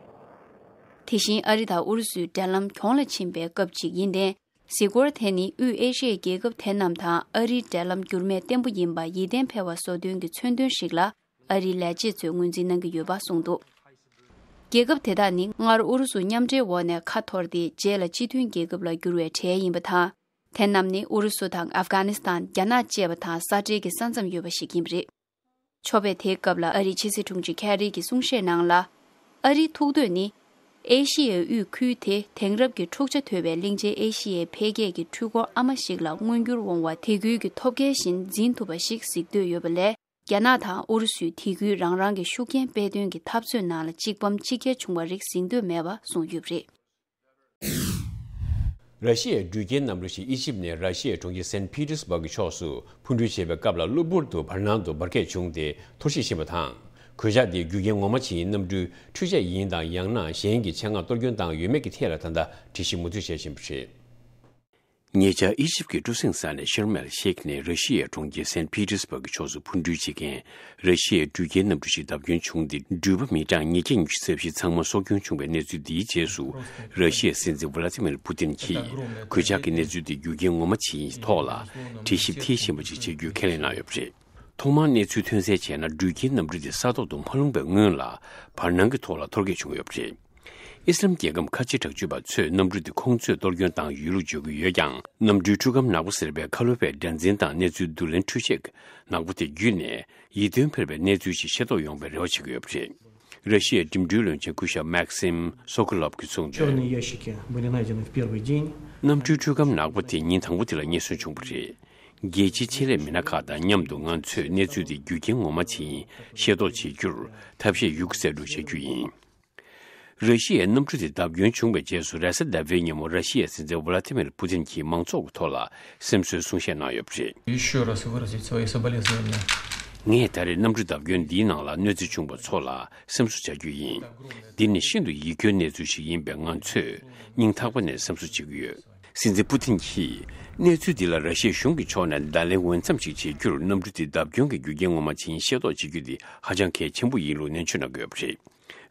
དེ་བཞིན་ཨ་རི་དང་ཨུ་རུ་སུའི་འབྲེལ་ལམ་གྱོང་ལ་ཕྱིན་པའི་སྐབས་ཅིག་ཡིན་ཏེ། གཟིགས་སྐོར་དེ་ནི་དབུས་ཨེ་ཤི་ཡའི་རྒྱལ་ཁབ་དེ་རྣམས་དང་ཨ་རིའི་འབྲེལ་ལམ་འགྱུར་མེད་བརྟན་པོ་ཡིན་པ་ཡིད་བརྟན་འཕེར་བ་བཟོ་དོན་གྱི་མཚོན་དོན་ཞིག་ལ། ཨ་རིའི་ལས་བྱེད་ཚོས་ངོས་འཛིན་གནང་གི་ཡོད་པ་གསུངས་འདུག། རྒྱལ་ཁབ་དེ་དག་ནི་སྔར་ཨུ་རུ་སུ་མཉམ་འབྲེལ་འོག་ནས་ཁ་འཐོར་ཏེ། རྗེས་ལ་སྤྱི་མཐུན་རྒྱལ་ཁབ་ལ་འགྱུར་བའི་གྲས་ཡིན་པ་དང་། དེ་རྣམས་ནི་ཨུ་རུ་སུ་དང་ཨབ་གྷ་ནི་སི་ཐན། རྒྱ་ནག་བཅས་པ་དང་ས་འབྲེལ་གྱི་ས་མཚམས་ཡོད་པ་ཞིག་ཡིན་པ་རེད། མཆོད་པའི་དེའི་སྐབས་ལ་ཨ་རིའི་ཕྱི་སྲིད་དྲུང་ཆེ་ཁེ་རི་གིས་གསུང་བཤད་ནང་ལ། ཨ་རིའི་ཐུགས་འདོད་ནི། ཨེ་ཤི་ཡའི་དབུས་ཁུལ་དེ་དེང་རབས་ཀྱི་འཁྲུག་ཆ་དོད་པའི་གླིང་ཆེན་ཨེ་ཤི་ཡའི་འཕེལ་རྒྱས་ཀྱི་འཕྲུལ་འཁོར་ཨ་མ་ཞིག་ལ་མངོན་འགྱུར་འོང་བ། དེ་ཁུལ་གྱི་ཐོབ་སྐལ་བཞིན་འཛིན་ཐུབ་པ་ཞིག་གཟིགས་འདོད་ཡོད་པ་ལས། རྒྱ་ནག་དང་ཨུ་རུ་སུས་དེ་ཁུལ་རང་རང་གི་ཤུགས་རྐྱེན་སྤེལ་དོན་གྱི་འཐབ་རྩོད་ནང་ལ་གཅིག་ཕམ་གཅིག་རྒྱལ་བྱུང་བ་རིགས་གཟིགས་འདོད་མེད་པ་གསུངས་ཡོད་པ་རེད། ར་ཤི་ཡའི་འགྲུལ་སྐྱེལ་གནམ་གྲུ་ཞིག་ཨི་ཇིབ་ནས་ར་ཤི་ཡའི་གྲོང་ཁྱེར་སན་པི་ཏེར་སྦུག་གི་ཕྱོགས་སུ་འཕུར་འགྲུལ་བྱེད་པའི་སྐབས་ལ་གློ་བུར་དུ་བར་སྣང་དུ་འབར་གས་བྱུང་སྟེ་འཐོར་ཞིག་ཕྱིན་པ་དང་། གོད་ཆག་དེའི་རྒྱུ་རྐྱེན་ངོ་མ་ཇི་ཡིན་གནམ་གྲུའི་འཕྲུལ་ཆས་ཡིན་དང་ཡང་ན་གཞན་གྱི་ཆེད་མངགས་གཏོར་སྐྱོན་བཏང་ཡོད་མེད་ཀྱི་ཐད་ལ་ད་ལྟ་འགྲེལ་བཤད་མུ་མཐུད་བྱེད་བཞིན་པ་རེད། ཉེ་ཆར་ཨི་ཇིབ་ཀྱི་གྲུ་གཟིངས་ས་ནས་ཤར་མལ་ཤེག་ནས་ར་ཤི་ཡའི་གྲོང་ཁྱེར་སན་པི་ཏེར་སྦུག་གི་ཕྱོགས་སུ་འཕུར་འགྲུལ་བྱེད་མཁན་ར་ཤི་ཡའི་འགྲུལ་སྐྱེལ་གནམ་གྲུ་ཞིག་བརྡབ་སྐྱོན་བྱུང་སྟེ། འགྲུལ་པ་མི་གྲངས་ཉིས་བརྒྱ་ཉི་ཤུ་རྩ་བཞི་ཚང་མ་སྲོག་སྐྱོན་བྱུང་བའི་གནས་ཚུལ་འདིའི་རྗེས་སུ། ར་ཤི་ཡའི་སྲིད་འཛིན་ཝ་ལ་ཏི་མིར་པུ་ཏིན་གྱིས་གོད་ཆག་གི་གནས་ཚུལ་དེ་རྒྱུ་རྐྱེན་ངོ་མ་ཇི་ཡིན་ཐོག་ལ་དྲི་ཞིབ་མཐིལ་ཕྱིན་པ་ཞིག་བྱ་རྒྱུའི་ཁས་ལེན་གནང་ཡོད་པ་རེད། ཐོག་མར་གནས་ཚུལ་ཐོན་གསལ་བྱས་ན། འགྲུལ་སྐྱེལ་གནམ་གྲུ་དེ་ས་ཐོག་ཏུ་མ་ལྷུང་བའི་སྔོན་ལ། བར་སྣང་གི་ཐོག་ལ་འཐོར་གས་བྱུང་ཡོད་པ་རེད། ཨི་སི་ལམ་རྒྱལ་ཁམས་ཁ་ཆེ་དྲག་སྤྱོད་པ་ཚོས་གནམ་གྲུ་དེ་ཁོང་ཚོས་གཏོར་སྐྱོན་བཏང་ཡོད་ལུགས་བརྗོད་ཀྱི་ཡོད་ཀྱང་། གནམ་གྲུའི་འཕྲུལ་ཁང་ནག་པོ་ཟེར་བའི་ཁ་ལོ་པའི་སྒྲ་འཛིན་དང་གནས་ཚུལ་བསྡུ་ལེན་འཕྲུལ་ཆས་ནག་པོ་དེ་བརྒྱུད་ནས་ཡིད་རྟོན་འཕེར་བའི་གནས་ཚུལ་ཞིག་ཤེས་རྟོགས་ཡོང་བའི་རེ་བ་བྱེད་ཀྱི་ཡོད་པ་རེད། ར་ཤི་ཡའི་འགྲིམ་འགྲུལ་བློན་ཆེན་སྐུ་ཞབས་Maxim Sokolov གིས་གསུངས་དོན། Черные ящики были найдены в первый день. གནམ་གྲུའི་འཕྲུལ་ཁང་ནག་པོ་དེ་ཉིན་དང་པོ་དེ་ལ་རྙེད་སོན་བྱུང་བ་རེད། རྒྱལ་སྤྱིའི་ཆེད་ལས་མི་སྣ་ཁག་དང་མཉམ་དུ་ང་ཚོས་གནས་ཚུལ་དེ་རྒྱུ་རྐྱེན་ངོ་མ་ཇི་ཡིན་ཤེས་རྟོགས་བྱེད་རྒྱུར་ཐབས་ཤེས་ཡོད་རྒུ་གསལ་སྒྲོག་བྱ་རྒྱུ་ཡིན། ར་ཤི་ཡའི་གནམ་གྲུ་དེ་བརྡབ་སྐྱོན་བྱུང་བའི་རྗེས་སུ། རེས་གཟའ་ཟླ་བའི་ཉིན་མོ་ར་ཤི་ཡའི་སྲིད་འཛིན་ཝ་ལ་ཏི་མིར་པུ་ཏིན་གྱིས་མང་ཚོགས་ཀྱི་ཐོག་ལ་སེམས་གསོའི་གསུང་བཤད་གནང་ཡོད་པ་རེད། Еще раз выразить свои соболезнования. ངས་ད་རེས་གནམ་གྲུ་བརྡབ་སྐྱོན་འདིའི་ནང་ལ་གནོད་འཚེ་བྱུང་བ་ཚོ་ལ་སེམས་གསོ་བྱ་རྒྱུ་ཡིན། འདི་ནི་ཤིན་ཏུ་ཡིད་སྐྱོའི་གནས་ཚུལ་ཞིག་ཡིན་པས། ང་ཚོས་སྙིང་ཐག་པ་ནས་སེམས་གསོ་བྱེད་ཀྱི་ཡོད། སྲིད་འཛིན་པུ་ཏིན་གྱིས་གནས་ཚུལ་འདི་ལ་ར་ཤི་ཡའི་གཞུང་གི་ཕྱོགས་ནས་བརྡ་ལན་འོས་འཚམ་ཞིག་བྱེད་རྒྱུར་གནམ་གྲུ་དེ་བརྡབ་སྐྱོན་གྱི་རྒྱུ་རྐྱེན་ངོ་མ་ཇི་ཡིན་ཤེས་རྟོགས་བྱེད་རྒྱུ་དེ་ཧ་ཅང་གལ་ཆེན་པོ་ཡིན་ལུགས་ནན་བརྗོད་གནང་གི་ཡོད་པ་རེད།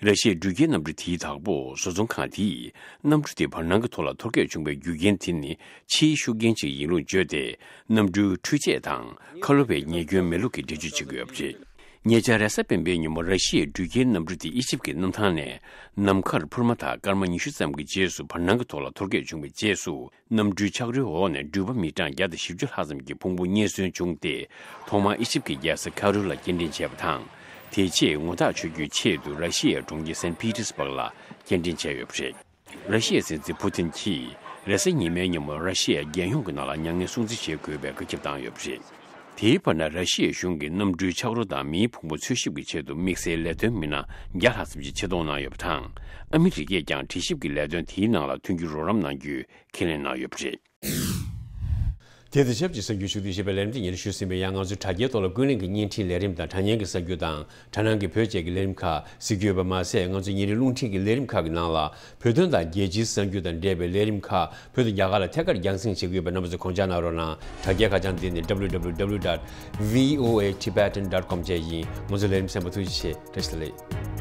ར་ཤི་ཡའི་འགྲུལ་སྐྱེལ་གནམ་གྲུ་དེའི་བདག་པོ་བཟོ་ཚོང་ཁང་དེས་གནམ་གྲུ་དེ་བར་སྣང་གི་ཐོག་ལ་འཐོར་སྐྱོད་བྱུང་བའི་རྒྱུ་རྐྱེན་དེ་ནི་ཕྱིའི་ཤུགས་རྐྱེན་ཅིག་ཡིན་ལུགས་བརྗོད་དེ། གནམ་གྲུའི་འཕྲུལ་ཆས་དང་ཁ་ལོ་བའི་ཉེས་སྐྱོན་མེད་ལུགས་ཀྱི་འགྲེལ་བརྗོད་བྱེད་ཀྱི་ཡོད་པ་རེད། ཉེ་ཆར་རེས་གཟའ་སྤེན་པའི་ཉིན་མོ་ར་ཤི་ཡའི་འགྲུལ་སྐྱེལ་གནམ་གྲུ་དེ་ཨི་ཇིབ་ཀྱི་གནམ་ཐང་ནས་ནམ་མཁར་འཕུར་མ་ཐག་སྐར་མ་ཉི་ཤུ་ཙམ་གྱི་རྗེས་སུ་བར་སྣང་གི་ཐོག་ལ་འཐོར་སྐྱོད་བྱུང་བའི་རྗེས་སུ། གནམ་གྲུའི་ལྕགས་རིའི་འོག་ནས་འགྲུལ་པ་མི་གྲངས་བརྒྱ་དང་བཞི་བཅུ་ལྷག་ཙམ་གྱི་ཕུང་པོ་རྙེད་སོན་བྱུང་སྟེ། ཐོག་མར་ཨི་ཇིབ་ཀྱི་རྒྱལ་ས་ཁའི་རོ་ལ་སྐྱེལ་འདྲེན་བྱས་པ་དང་། དེ་རྗེས་ངོ་ཐག་ཆོད་རྒྱུའི་ཆེད་དུ་ར་ཤི་ཡའི་གྲོང་ཁྱེར་སན་པི་ཏི་སི་པག་ལ་སྐྱེལ་འདྲེན་བྱས་ཡོད་པ་རེད། ར་ཤི་ཡའི་སྲིད་འཛིན་པུ་ཏིན་གྱིས་རེས་གཟའ་ཉི་མའི་ཉིན་མོ་ར་ཤི་ཡའི་རྒྱལ་ཡོངས་ཀྱི་ནང་ལ་མྱ་ངན་སྲུང་བརྩི་བྱེད་དགོས་པའི་བཀའ་ཁྱབ་བཏང་ཡོད་པ་རེད། དེའི་བར་ན་ར་ཤི་ཡའི་གཞུང་གིས་གནམ་གྲུའི་ཆག་རོ་དང་མིའི་ཕུང་པོ་འཚོལ་ཞིབ་ཀྱི་ཆེད་དུ་དམིགས་བསལ་ལས་དོན་མི་སྣ་བརྒྱ་ལྷག་ཙམ་ཞིག་ཆེད་གཏོང་གནང་ཡོད་པ་དང་། ཨ་མི་རི་ཀས་ཀྱང་དྲི་ཞིབ་ཀྱི་ལས་དོན་དེའི་ནང་ལ་མཐུན་འགྱུར་རོགས་རམ་གནང་རྒྱུའི་ཁས་ལེན་གནང་ཡོད་པ་རེད། དེ་དང་ཆབས་ཅིག་གསར་འགྱུར་ཕྱོགས་བསྡུས་ཞེས་པའི་ལས་རིམ་དེ་ཉིན་རེ་ཞུ་ཟིན་པའི་ཡང་ང་ཚོའི་དྲ་རྒྱའི་ཐོག་ལ་ཀུན་གླེང་གི་བརྙན་འཕྲིན་ལས་རིམ་དང་དྲ་བརྙན་གྱི་གསར་འགྱུར་དང་དྲ་སྣང་གི་བོད་ཅེས་ཀྱི་ལས་རིམ་ཁག་གཟིགས་རྒྱུ་ཡོད་པ་མ་ཟད། ང་ཚོའི་ཉིན་རེའི་རླུང་འཕྲིན་གྱི་ལས་རིམ་ཁག་གི་ནང་ལ་བོད་དོན་དང་རྒྱལ་སྤྱིའི་གསར་འགྱུར་དང་འབྲེལ་བའི་ལས་རིམ་ཁག་བོད་དང་རྒྱ་གར་ལ་ཐད་ཀར་རྒྱང་སྲིང་བྱེད་ཀྱི་ཡོད་པས། རྣམ་པ་ཚོས་གོ་བརྡ་རྒྱག་རོགས་གནང་། དྲ་རྒྱའི་ཁ་བྱང་འདི་ནི་W W W dot V O A Tibetan dot com བཅས་ཡིན། ང་ཚོའི་ལས་རིམ་གསན་པར་ཐུགས་རྗེ་ཆེ། བཀྲ་ཤིས་བདེ་ལེགས།